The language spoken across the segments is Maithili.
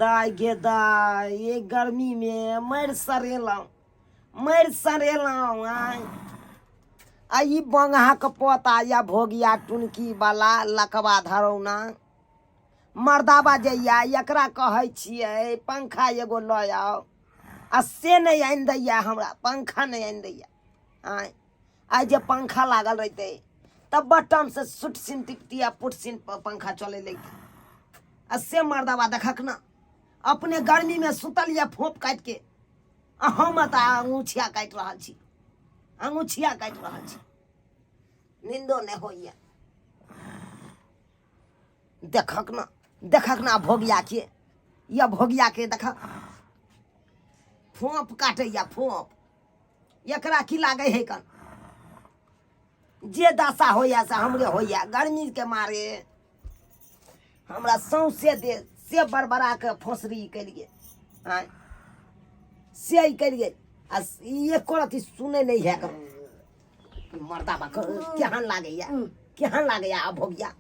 दाय गे दाय, ये गर्मी में मरि सरेलहुँ, मरि सरेलहुँ। आय आ ई बंगहाक पोता या भोगिया टुनकी वाला लकवा धरौना मर्दाबा जइया, एकरा कहै छियै पंखा एगो लऽ आउ, आ से नहि आनि दैया हमरा, पंखा नहि आनि दैया। आय आइ जे पंखा लागल रहितै तब बटन से सुट सिन टिपती आ पुट सिन पंखा चले लगतै। आ से मर्दाबा देखक ना, अपने गर्मी में सुतल या फोप काटि के, आ हम तऽ अंगूठिया काटि रहल छी, अंगूठिया काटि रहल छी, निंदो नहि होइया। देखक ना, देखक ना भोगिया के, या भोगिया के देखक फोप काटैया फोप, एकरा की लागै है कन जे दशा होइया से हमरे होइया। गर्मी के मारे हमरा सौंसे दे से बड़बड़ा के फोसरी कलिए, आँय से ई कलिए, आ ई एको रत्ती सुनै नहि है कन। मर्दाबा केहन लागैया, केहन लागैया आ भोगिया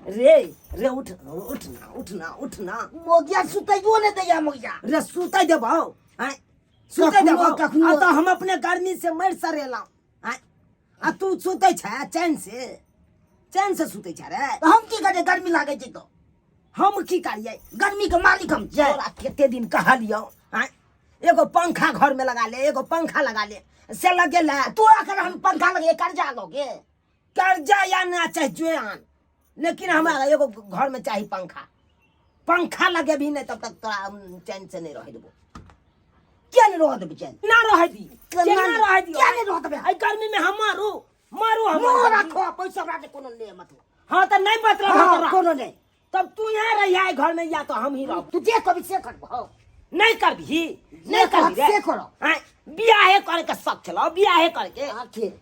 रे रे, उठ उठ ना, उठ ना, उठ ना। मोगिया सुतैयो नहि दैया मोगिया। रे सुतै देबौ? आँय सुतै कखनो- देबौ? कखनो- आ तऽ हम अपने गर्मी से मरि सरेलहुँ, आँय आ तू सुतै छै चैन से, चैन से सुतै छै रे। तऽ हम की करियै, गर्मी लागै छै तऽ हम की करियै? गर्मी के मालिक हम छियै। तोरा कते दिन कहलियौ, आँय एगो पंखा घर में लगा ले, एगो पंखा लगा ले, से लगेला। तोरा कर हम पंखा लगे कर्जा लगे? कर्जा या ना चाहे जो आन, लेकिन हमरा एगो घर में चाही पंखा। पंखा लगे भी नहीं तब तक तोरा हम चैन से नहीं रह देबो। किया नहीं रह देबे चैन? ना रह दी। केना केना रह दी? किया नहीं रह देबे? एहि गर्मी में हम मारू, मारू हम। मोह राखो पैसा, हमरा से कोनो ले मतलब। हाँ तो नहीं मतलब हाँ, तोरा। कोनो नहीं। तब तू यहाँ रहिया घर में या तो हम ही रहो। तू जे कभी से करबो। नहीं करबी, नहीं जे करबी रे। से करो। हाँ, बियाहे करे के शक छलो, बियाहे करे के। आखिर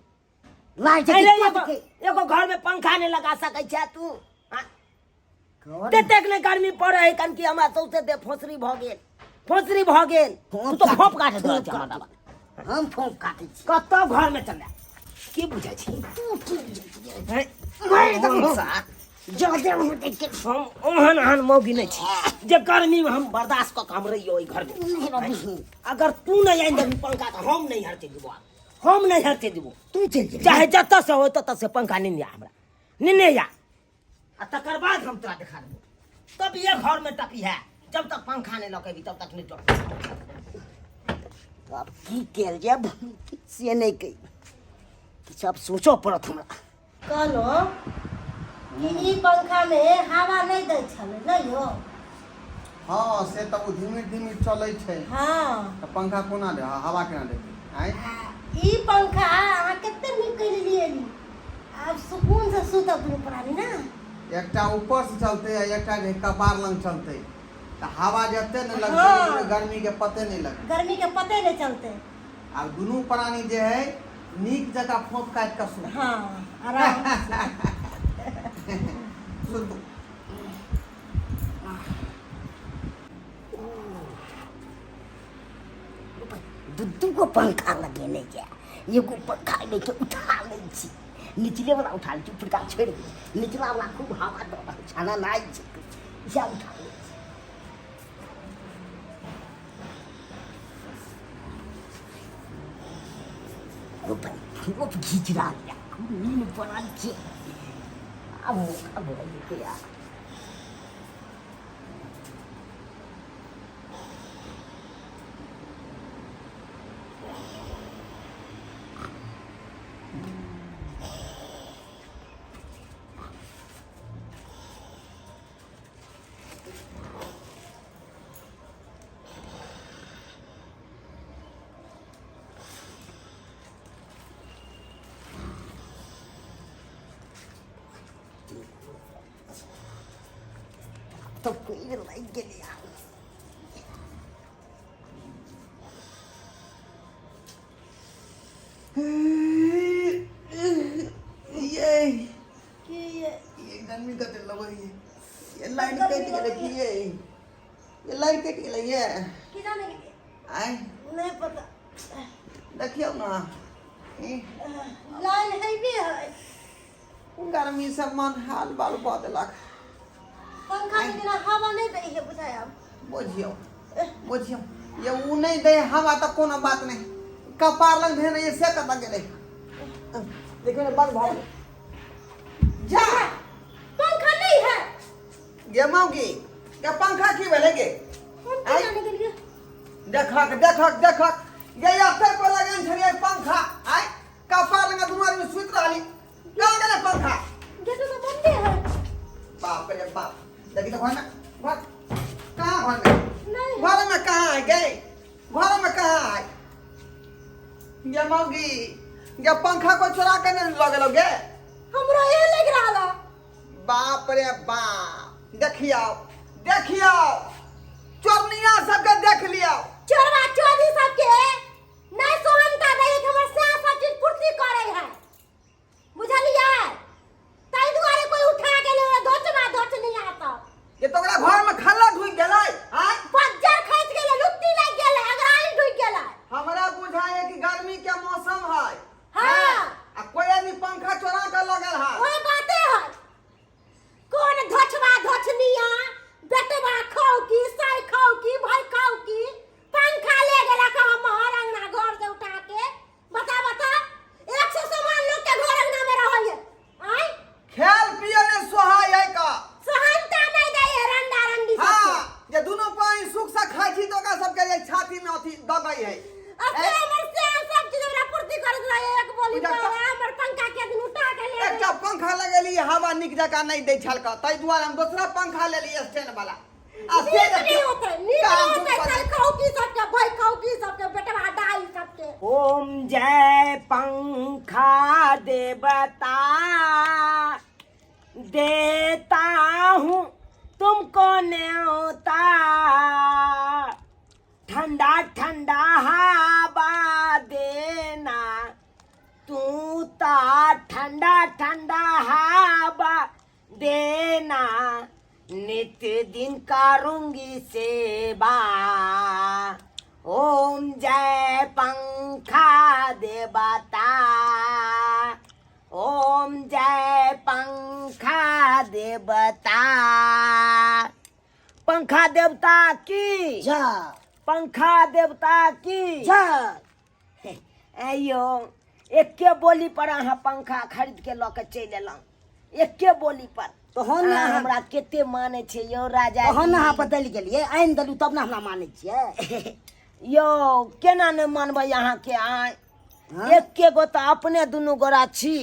लाइ छै अरे कि एगो के एगो घर में पंखा नहीं लगा सकै छै तू? हाँ? घर ततेक ने गर्मी पड़े है कन कि हमरा सौंसे देह फोसरी भऽ गेल, फोसरी भऽ गेल। तू तो फोप काटैत रहै छै हमरा। हम फोप काटै छी? कतौ घर में चल जा, की बुझै छी तू? की बुझै छी? हैं? मारि देबौ। सा, जो दे मुँह देख के। हम ओहन ओहन मौगी नहि छी जे गर्मी में हम बर्दाश्त कऽ के हम रहियो ओहि घर में। नहीं रही। अगर तू नहीं आनि देबी पंखा तऽ हम नहीं हरते देबो, हम नहीं हरते देबो। तू चलि जेबही। चाहे जतऽ से हो ततऽ से पंखा नेने आ, हमरा नेने आ, आ तकर बाद हम तोरा देखा देबो। तब ये घर में टपी है, जब तक पंखा नहीं लकेबी तब तक नहीं टपी। तो आब की कयल जाय से नहि कहि, किछु आब सोचऽ पड़त हमरा। कहलहुँ कि ई पंखामे हवा नहि दै छलै नहि यौ? हँ से तऽ ओ धीमे धीमे चलै छै। तऽ पंखा कोना दे हवा केना देतै आँय? आ ई पंखा अहाँ कते नीक कहि लेलियै, आब सुकून से सुतब दुनू प्राणी ने। एकटा ऊपर से चलतै आ एकटा जे कपार लग चलतै तऽ हवा जते ने लगतै। गर्मी के पते नहि लगतै। गर्मी के पते नहि चलतै। आब दुनू प्राणी जे है नीक जकाँ फोंफ काटि कऽ सुतू। हँ, आराम से सुतू। दू दू गो पंखा लगेने छै, एगो पंखा लै छै उठा लै छी, निचले वाला उठा लै छी, उपरका छोड़ि दै छी। निचला वाला खूब हवा दऽ रहल छै, हना छै, इएह उठा लै छी। ओ भाई खूब घीच रहल यऽ, खूब नींद पड़ल छै, आब मौका भऽ जेतै आब। तऽ पैर लागि गेलै आब। ये की ये? ये गर्मी कते लगै है, ये लाइन कटि गेलै की? ये लाइन कटि गेलै ये? की जाने गेलियै। आँय? नहि पता। देखियौ ने ई लाइन हेबे है। गर्मी से मन हाल बाल कऽ देलक। पंखा के बिना हवा नहि दै है बुझाय आब। बुझियौ बुझियौ, ये उ नहि दै हवा तऽ कोनो बात नहि, कपार लग धेने ये से कतऽ गेलै? देखियौ ने, बंद भऽ गेलै। जा। पंखा नहीं है। गे मौगी गे, पंखा की भेलै गे? हम की आँय? जाने गेलियै। देखक देखक देखक गे, अफसर पर लगन छलियै पंखा, आय कपार लग दुनू आदमी सुति रहली, कहाँ गेलै पंखा? गेट तो बंदे है। बाप रे बाप, देखी तऽ घरमे, घर कहाँ? घरमे नहीं। घरमे कहाँ है गे? घरमे कहाँ है गे मौगी गे? पंखा को चोरा के नहीं लऽ गेलौ गे? हमरा ये लग रहा है। बाप रे बाप, देखियौ देखियौ, चोरनिया सबके देख लियौ। चोरवा चोरी सबके नहीं सोहनता दै है, हमर सास सब चीज पूर्ति करे है, बुझलियै? ताहि दुआरे कोई उठा के ले धोचना धोचनी आता। ये तो ओकरा घर में खल्ला ढुकि गेलै आँय? बज्जर खसि गेलै, लुत्ती लागि गेलै, अगराई ढुकि गेलै। हमरा बुझाय है कि गर्मी के मौसम है। हाँ। आ कोई आदमी पंखा चोरा के लगल है। ओए बाते है, कोन धोचवा धोचनिया बेटवा खाओ की साई खाओ की भाई खाओ की पंखा ले गेला का हमर अंगना घर से उठा के? बता बता, 100 सामान लोग के घर अंगना में रहल है, आय? खेल पिए ने सोहाय है का। सहनता नहीं दे है रंडा रंडी सबके। हाँ, जे दुनू पानी सुख से खाइ छी तऽ ओकरा सबके जे छाती में अथी दगै है। असे हमर से सब चीज हमरा पूर्ति करत रहे, एक बोली पूजा पर हमर पंखा के दिन उठा के ले एकटा पंखा लगेली, हवा नीक जकाँ नहि दै छलक, ताहि दुआरे हम दोसरा पंखा लेली स्टैंड वाला, आ से नीक नहीं देखियौ, होते, नीक काम नहीं होते। खूब चल खाओ की सबके, भाई खाओ की सबके, बेटवा डाई सबके। ओम जय पंखा देवता, देता हूँ तुमको न्योता, ठंडा ठंडा हवा देना तू ता, ठंडा ठंडा हवा देना, नित्य दिन करूंगी सेवा। ओम जय पंखा देवता, ओम जय पंखा देवता। पंखा देवता की जय। पंखा देवता की जय। अयो, एके बोली पर अहाँ पंखा खरीद के लऽ के चलि एलहुँ, एके बोली पर। तहन ने अहाँ अहाँ हमरा कते मानै छै यौ राजा तहन ने जी। अहाँ बदलि गेलियै, आनि देलहुँ तब ने हमरा मानै छियै। यौ, केना नहि मानबै अहाँके आय? हाँ? एके गो तऽ अपने दुनू गोरा छी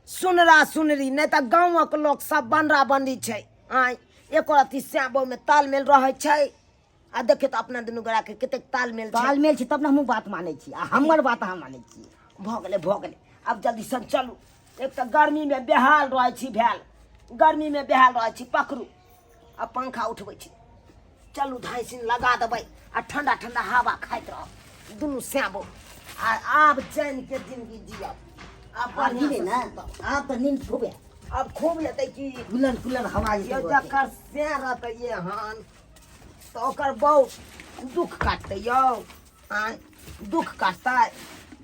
सुनरा सुनरी, नहि तऽ गाँवक लोक सब बनरा बनरी छै आय। एको रत्ती श्याम में तालमेल रहै छै? आ देखियौ तऽ अपना दुनू गोरा के कतेक तालमेल छै। तालमेल छै तब ने हमहूँ बात मानै छी आ हमर बात अहाँ मानै छी। भऽ गेलै भऽ गेलै, आब जल्दी सँ चलू। एक तऽ गर्मीमे बेहाल रहै छी, भेल गर्मीमे बेहाल रहै छी। पकड़ू आ पंखा उठबै छी, चलू धाइसिन लगा देबै आ ठंडा ठंडा हवा खाइत रहब दुनू श्यामो, आ आब चैनके जिंदगी जियब। आब आब बढ़िआँ जीबै सँ ने सुतब। आब तऽ नींद खूब आयत। आब खूब लेतै की। कूलर कूलर हवा यौ, जेतै। जकर से रहतै एहन तऽ ओकर बहुत दुख काटतै यौ, आँय, दुख काटतै।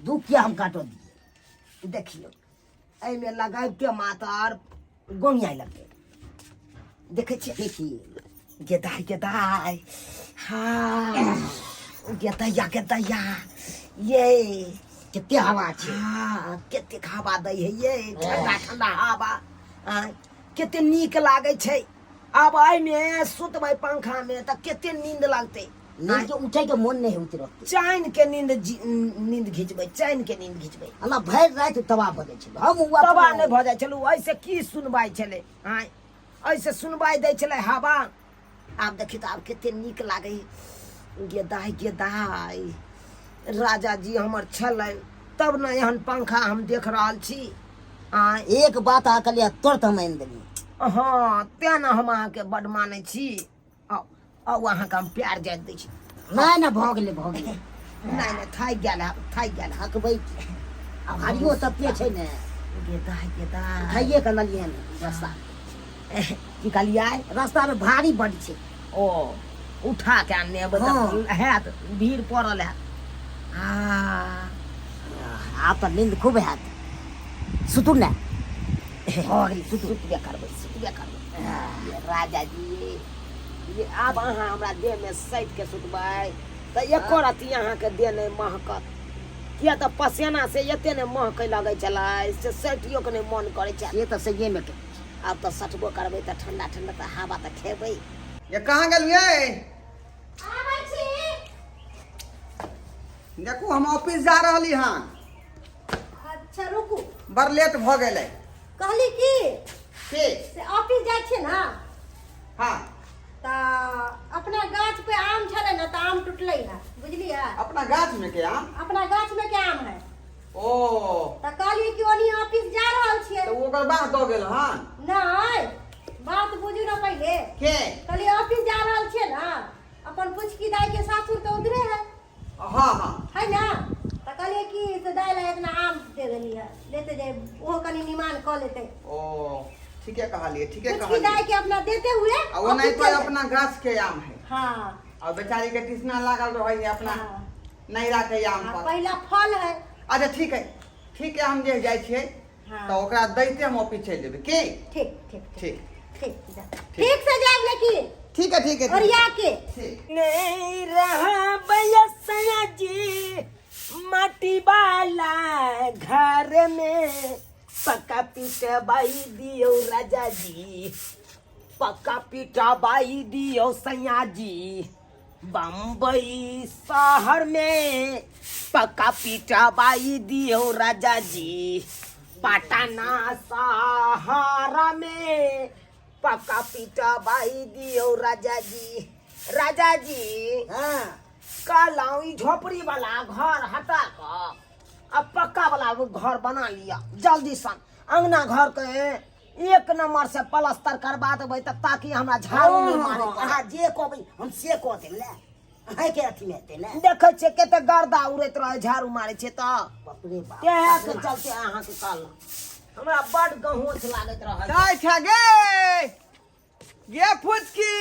दुख किया हम काटऽ दियै? देखियौ, एहिमे लगाबिते मातर गोंगियाइ लगतै। देखै छियै? देखिए। गेदाइ गेदाइ, हाँ गेदैया गेदैया ये। कते हवा छै। हाँ, कतेक हवा दै है ये, ठंडा ठंडा हवा, आँय, कते नीक लागै छै। आब एहिमे सुतबै पंखामे तऽ कते नींद लागतै। नींद के उठै के मोन नहि होइत रहतै। चैन के नींद, नींद घिचबै, चैन के नींद घिचबै। हमरा भरि राति तबाह भऽ जाइ छलै हम ओ तबाह नहि भऽ जाइ छलै एहिसँ? की सुनबाइ छलै आँय एहिसँ? सुनबाइ दै छलै हवा। आब देखियौ तऽ आब कते नीक लागै। गेदाइ गेदाइ, राजा जी हमर छलै तब ने एहन पंखा हम देख रहल छी आँय। एक बात अहाँ कहलियै, तुरंत हम आनि देलियै। हँ, तेँ ने हम अहाँके बड्ड मानै छी। आउ आउ, अहाँके हम प्यार जाइत दै छी। नहि नहि, भऽ गेलै भऽ गेलै। नहि नहि, थाकि गेल हैब, थाकि गेल हैब। थकबै की, आब हरियो तते छै ने। गेदाइ गेदाइ। उठाइए के अनलियै हन रास्ता। की कहलियै? रास्तामे भारी बड्ड छै। ओ उठा के आनने हेबै तऽ हँ। हैत, भीड़ पड़ल हैत आ। आब तऽ नींद खूब हैत, सुतू ने, भऽ गेलै, सुतू। सुतबे करबै, सुतबे करबै। ये राजा जी, ये आब अहाँ हमरा देहमे सटि के सुतबै तऽ एको रत्ती अहाँके देह नहि महकत, किया तऽ पसेना से एते ने महकै लगै छलै से सटियो के नहि मन करै छै। से तऽ सहिए मे कहै छी। आब तऽ सटबो करबै तऽ ठंडा ठंडा तऽ हवा तऽ खेबै। ये कहाँ गेलियै? आबै छी। देखू, हम ऑफिस जा रहली हन। अच्छा रुकू। बड़ लेट भऽ गेलै। कहली की की से ऑफिस जाइ छियै ने? हाँ। तऽ अपना गाछ पे आम छलै ने, तऽ आम टूटलै है, बुझलियै? अपना गाछ में के आम? अपना गाछ में के आम है। ओ। तऽ कहलियै कि ओनी ऑफिस जा रहल छियै। तऽ ओकर बाह दऽ गेल हन? नहि, बात बुझू ने पहिले। के? कहलियै ऑफिस जा रहल छियै ने, अपन पुचकी दाई के सासुर तऽ उधरे है। हाँ हाँ। है ना, तऽ कहलियै कि से दाइ लए इतना आम दे देली है, लेते जाय, ओहो कनि निमान कऽ लेतै। ओ, ठीके कहलिए, ठीके पुचकी कहलिए। दाई के अपना देते हुए आ ओनाहितो ऑफिस चलि जाय। अपना गाछ के आम है। हाँ। और बेचारी के तिसना लागल रहे है अपना नैरा के आम पर। पहिला फल है। अच्छा ठीक है, ठीक है, हम जे जाइ छियै तऽ ओकरा दैते हम ऑफिस चलि जेबै की? ठीक ठीक। ठीक। ठीक, जा। ठीक से जायब लेकिन। ठीक है, ठीक है। ओरिया के। ठीक। नहीं रहा बयसना जी माटी वाला घर में, पक्का पिटवाई दियो राजा जी, पक्का पिटवाई दियो सैया जी, बम्बई शहर में पक्का पिटवाई दियो राजा जी, पटना सहारा में पक्का पिटवाई दियो राजा जी। राजा जी। हाँ। कहलहुँ ई झोपड़ी वाला घर हटा कऽ अब पक्का वाला घर बना लिअ जल्दी सन। अंगना घर के एक नंबर से प्लास्टर करवा देबै तऽ ताकि हमरा झाड़ू नहि मारे पड़त। अहाँ जे कहबै हम से कऽ देब ने, अहाँके अथी मे हेतै ने। देखै छियै कते गर्दा उड़ैत रहै झाड़ू मारै छियै तऽ। बाप रे बाप। तेहे के चलते अहाँके कहलहुँ, हमरा बड गहोछ लागैत रहै। जाइ छै गे, गे फुचकी।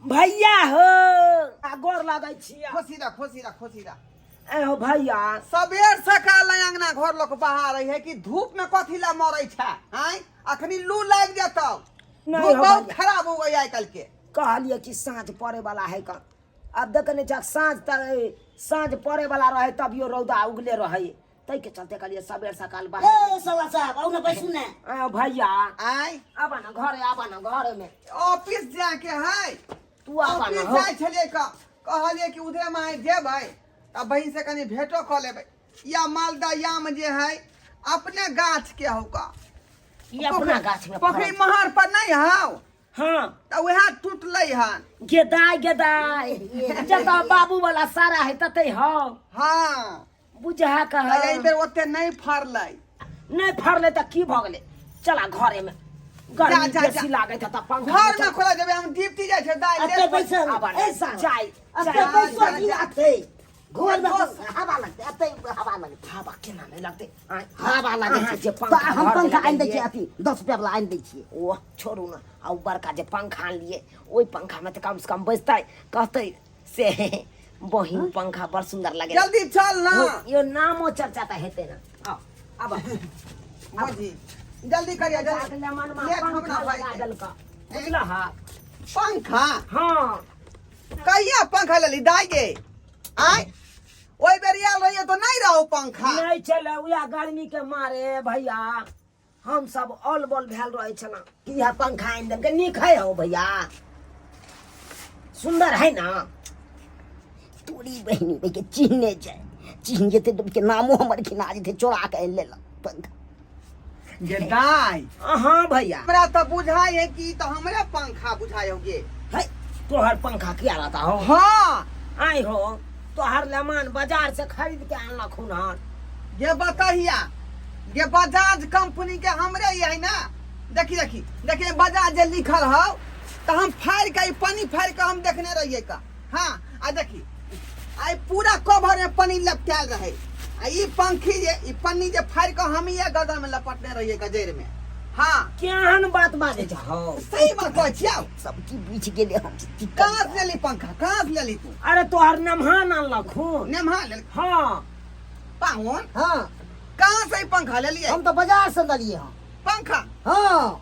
भैया हो, आ गोर लगै छियै। खुशी रह, खुशी रह, खुशी रह। ए हो भैया। सबेर सकाल अंगना घर लोक बहा रही है कि धूप में कथी ला मरै छै? आँय, अखनी लू लागि जेतौ। नहीं धूप हो बहुत भैया। खराब हो गई आइ काल्हि के। कहलियै कि साँझ पड़े वाला है का, अब देख नहीं छै साँझ तक, साँझ पड़े वाला रहे तभियो रौदा उगले रहे, ताहि के चलते कहलियै सबेर सकाल बाहर। ए सवा साहब, आउ ने, बैसू ने। ए भैया। आँय। आबा ना घरे, आबा ना घरे में। ऑफिस जाके है। तू आबा ना ऑफिस हो। जाइ छलियै कहलियै कि उधरे में आइ जेबै तऽ बहिन से कनि भेंटो कऽ लेबै। या मालदा याम जे है अपने गाछ के हौ का। ई अपना गाछ में पोखरि फड़ल। महार पर नहीं हौ? हाँ। तऽ वएह टूटलै हन। गेदाय गेदाय, जतऽ बाबू वाला सारा है ततै हौ। हाँ। बुझा कह। तऽ एहि बेर ओते नहि फड़लै। नहि फड़लै तऽ की भऽ गेलै, चला घरे में गर्मी जा, जा। बेसी लागैत है तऽ पंखा घर में खोला जेबै, हम ड्यूटी जाइ छै दाइ एते लेट। बैसल। आबा ने, ए साहब, चाय, एते चाय, बैसल जा, की जा। लागतै? घर में बस। हवा लगतै, एते हवा लगतै। हवा केना नहि लगतै? आँय, हवा लागै अहाँ छै जे पंखा तऽ हम घर में पंखा आनि दै लगेलियै। छियै, अथी 10 रुपया वाला आनि दै छियै। ओ छोड़ू ने, आ ओ बड़का जे पंखा आनलियै ओहि पंखा में तऽ कम से कम बैसतै, कहतै से बहिन पंखा बड़ सुंदर लगे। जल्दी चल ना। यो नामो चर्चा तऽ हेतै ना। आओ आब। मोजी जल्दी करिए, जल्दी। लेमनमा लेट हमरा पंखा भाई लगा के। देलक, बुझलह? पंखा? हाँ। कहिया पंखा लेली दाइ गे? आय, ओहि बेर आयल रहियै तो नहीं रहो पंखा। नहीं चले उएह गर्मी के मारे भैया, हम सब ऑल बॉल भेल रहे छला कि यह पंखा आनि देलकै। नीक है हो भैया, सुंदर है ना? तोरी बहिनी के चिन्हने जाय, चिन्ह जेतै तऽ के नामो हमर घिना जेतै। चोरा के आनि लेलक पंखा। गे दाइ। हाँ भैया। हमरा तऽ बुझाइ है कि ई तऽ हमरे पंखा बुझाइ हो गे। है, तोहर पंखा किया रहता हो? हाँ। आइ हो, तोहर लेमान बाजार से खरीद के आनलक हन। गे बतहिया गे, बजाज कंपनी के हमरे ही है ना। देखी देखी देखी, बजाज जे लिखल हौ तऽ हम फाड़ि के, ई पन्नी फाड़ि के हम देखने रहियै का। हाँ, आ देखी आई पूरा कवर में पन्नी लपटायल रहे, आ ई पंखी जे ई पन्नी जे फाड़ि के हम ही गर्दन में लपटने रहियै गजर में। हाँ। केहन बात बाजै छहो? सही बात कहै छियौ। सब की बुझि गेलै हम की कहाँ से लेली पंखा, कहाँ से लेली तू? अरे तोहर नमहान आनलक हन। नेमहा लेल? हाँ। पाहुन। हाँ। कहाँ से ई पंखा लेलियै? हम तऽ बाजार से लेलियै हँ। पंखा? हाँ।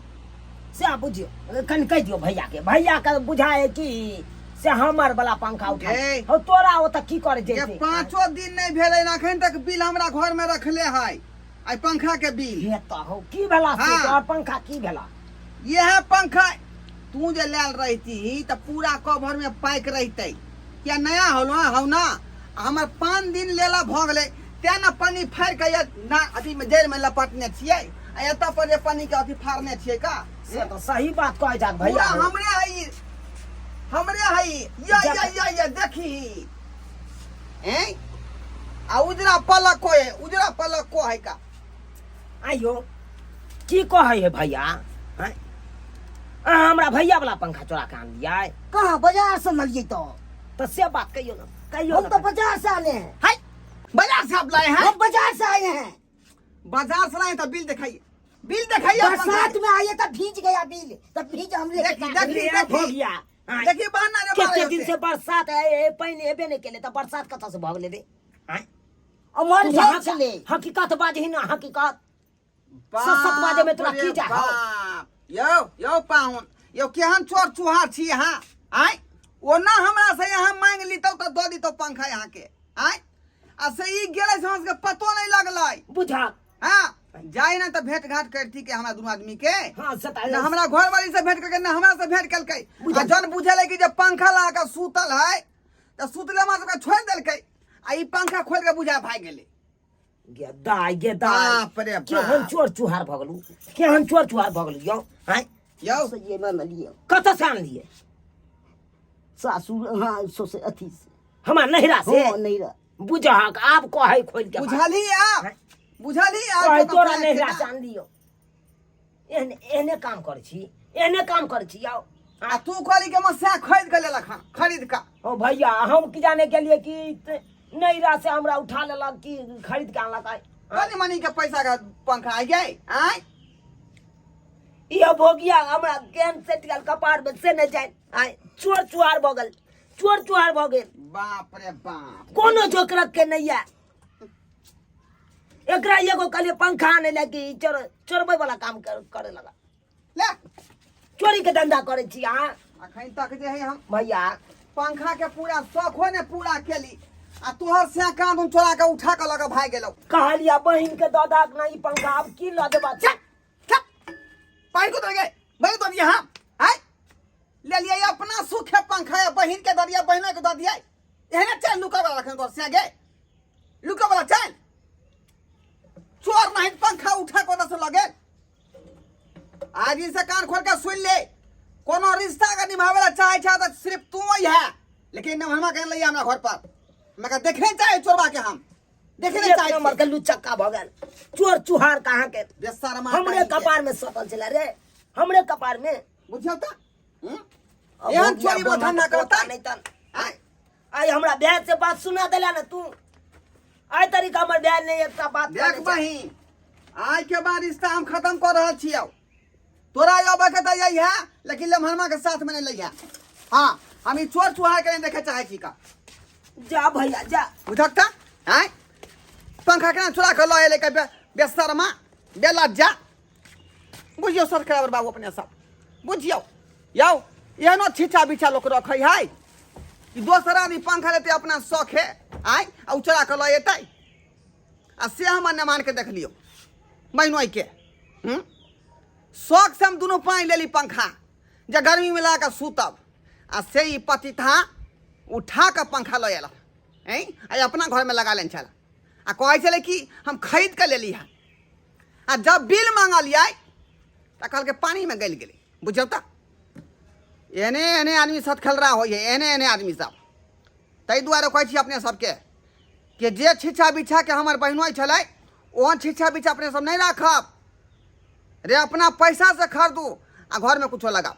से बुझियो, कनि कहि दियौ भैयाके, भैयाके बुझाए कि से हमर वाला पंखा उठा गे। हो। तोरा ओतऽ की करे जे जैते? पाँचो दिन नहीं भेलै ने, अखन तक बिल हमरा घर में रखले है, आई पंखा के बिल। हे तऽ हो की भेला से? हाँ। तोहर पंखा की भेला? यह पंखा तू जे लायल रहती तऽ पूरा कवर में पैक रहते, किया नया होलो हौ ना। आ हमर 5 दिन लेला भऽ गेलै, तें ने पानी फाड़ि के ये ना अथी में जड़ि में लपटने छियै, आ एतऽ पर जे पानी के अथी फाड़ने छियै का। से तऽ सही बात कहै जात पूरा भैया। हमरे है ई, हमरे है ई। या या या या देखी हैं, आ उजरा पलक को है, उजरा पलक को है का। आइयो की कहै है भैया? आँय? अहाँ हमरा भैया वाला पंखा चोरा के आनलियै? कहाँ बाजार से नलिए तो। तऽ से बात कहियो ने, कहियो हम ने। तो बाजार से आने हैं। हाय, बाजार से आप लाए हैं? हम बाजार से आए हैं। बाजार से लाए तो बिल दिखाइए, बिल दिखाइए। बरसात में आए तो भीज गया बिल, तो भीज हम लेके देखी, गए। देखी, रे, देखी। भऽ गया। आँय? देखी बहाना रे कते मारे दिन होते। से बरसात है, पानि एबे नहि केलै, तऽ बरसात कतऽ से भऽ गेलै रे? आँय? अमर तू भेल छलै। हकीकत बाजही ने, हकीकत। सत सत बाजे में तोरा बाप की रे जा हौ? बाप। यौ यौ पाहुन यौ, केहन चोर चुहार छी अहाँ? आँय, ओना हमरा से यहाँ मांग लीतौ तऽ दऽ दितौ पंखा यहाँ के। आँय, आ से ई गेलै से हमरा सबके पतो नहि लगलै। बुझा हाँ, जाय ना तऽ भेंट घाट करती के हमरा दुनू आदमी के। हाँ, से तऽ न हमरा घरवाली से भेंट करके, न हमरा से भेंट केलकै। आ जन बुझेलै कि जे पंखा लगा कऽ सुतल है, तऽ सुतले हमरा सबके छोड़ि देलकै, आ ई पंखा खोलि कऽ बुझा भागि गेलै। गे दाइ, गे दाइ। बाप रे बाप। केहन चोर चुहार भऽ गेलू, केहन चोर चुहार भऽ गेलू यौ? आँय यौ, से ये ना लियो। कतऽ से आनलियै? सासुर, हाँ, सो से अथी से। हमरा नहिरा से? हाँ, नैहरा। बुझहक आब कहै खोलि के बात। बुझलही आब? बुझलही आब? कहै तो तोरा कपड़ा नहिरा छै से ना? आनलियौ। एहने एहने काम करै छी, एहने काम करै छी यौ? आ तू कहली कि हम सएह खरीद के लेलक हन, खरीद के। ओ भैया, हम की जाने गेलियै कि नैहरा से हमरा उठा लेलक कि खरीद के आनलक आइ। कनी मनी के पैसा के पंखा आइ गई? आँय, इहो भोगिया हमरा केहन सेट गेल कपार में से नहि जानि। आइ चोर चुहार भऽ गेल, चोर चुहार भऽ गेल। बाप रे बाप। कोनो जोकरक के नहि यऽ एकरा। एगो कहलियै पंखा आनै लए कि चोर चोरबै वाला काम करे लगा। ले चोरी के धंधा करै छी अहाँ। अखन तक जे है हम भैया पंखा के पूरा शौखो ने पूरा केली, आ तोहर से कान चोरा के उठा के लऽ के भागि गेलौ। कहलिया बहिन के दऽ दहक ना ई पंखा, आब की लऽ देबा? चल चल, पानि को दऽ गए, बहिन दऽ दिया हम। आय ले लिया अपना सुख है पंखा, या बहिन के दऽ दिया, बहिन के दऽ दिया। एहने चल लुका वाला रखन तोहर से गे, लुका वाला चल। चोर नहीं पंखा उठा को से लगे। आज से कान खोल के सुन ले, कोनो रिश्ता के निभावे ला चाहे छा तो सिर्फ तू ही है, लेकिन न हमरा कहन लइया हमरा घर पर। हमरा के देखे चाहे चोरबा के, हम देखे नहीं एक चाहे। नंबर के लुचक्का भऽ गेल, चोर चुहार कहाँ के। बेशर्मा हमरे कहीं के। कपार में सटल छलै रे, हमरे कपार में। बुझियौ त हम्म? अब एहन हो गया चोरी बना धंधा के करतै? नहीं तन। आय आइ हमरा ब्याह से बात सुना देला ने तू, आइ तरीका हमर ब्याह नहीं एकटा बात देख कहने छै। बहिन, आइ के बाद रिश्ता हम खत्म कर रहल छियौ। तोरा अबै के तऽ यही है, लेकिन लम्हरमा के साथ में नहीं लइहा। हाँ, हम ई चोर चुहार के नहीं देखे चाहे छी का। जा भैया जा। बुझक त आँय पंखा केना चोरा के लऽ एलै के बेशर्मा बेलज्जा। बुझियौ सरकार बाबू, अपने सब बुझियौ यौ, एहनो छिछा बिछा लोक रखै है कि दोसर आदमी पंखा लेतै अपना शौख है, आँय, आ उ चोरा के लऽ एतै। आ से हम नेमान के देख लियौ बहिनोई के। हम्म? शौक से हम दुनू पानि लेली पंखा जे गर्मी में लगा कऽ सुतब, आ से ई पतिथा उठा कऽ पंखा लऽ आयल ऐं, आ अपना घरमे लगा लेने छल, आ कहै छलै कि हम खरीद कऽ लेली हन। आ जब बिल मांगलियै तऽ कहलकै पानिमे गलि गेलै। बुझियौ तऽ एहने एहने आदमी साथ खेलरा होइ है, एहने एहने आदमी सब। ताहि दुआरे कहै छी अपने सबके कि जे छिछा बिछा के हमर बहिनोइ छलै, ओहन छिछा बिछा अपने सब नहि राखब रे। अपना पैसा से खरीदू आ घरमे कुछो लगाउ।